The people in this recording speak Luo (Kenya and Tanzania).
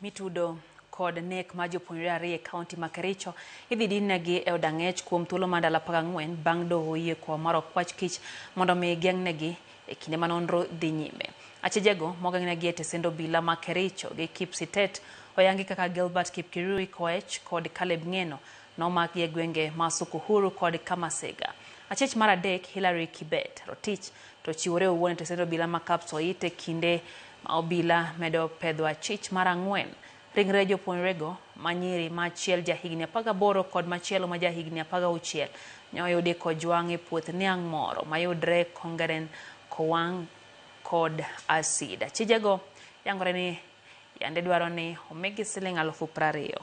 Mitudo kod nek mar jopuonjre ariyo e kaunti ma Kericho idhi dinnegi e od ang'ech kuom thuolo mar ndalo 14 bang' doho oyie kwayo mar okwach kich mondo mi geng'negi e kinde ma nonro dhi nyime. Achijego mogeng'negi e tesend obila ma Kericho gi Kipsitet oyangi kaka Gilbert Kipkirui Koech kod Caleb Ng'eno nomakgi e gwenge ma Sukuhuru kod Kamasega. Achich mar adek Hillary Kibet Rotich to ochiwore owuon e tesend obila ma Kapsoit e kinde ma obila medo pedho achich mar ang'wen. Ringre jopuonjrego ma nyiri ma achiel jahigni 18 kod machielo ma jahigni 16 ne oyudi kojwang' e puoth niang' moro mayudre Kongeren kowang' kod asid. Achijego yangore ni yande dwaro ni omigi siling 20,000.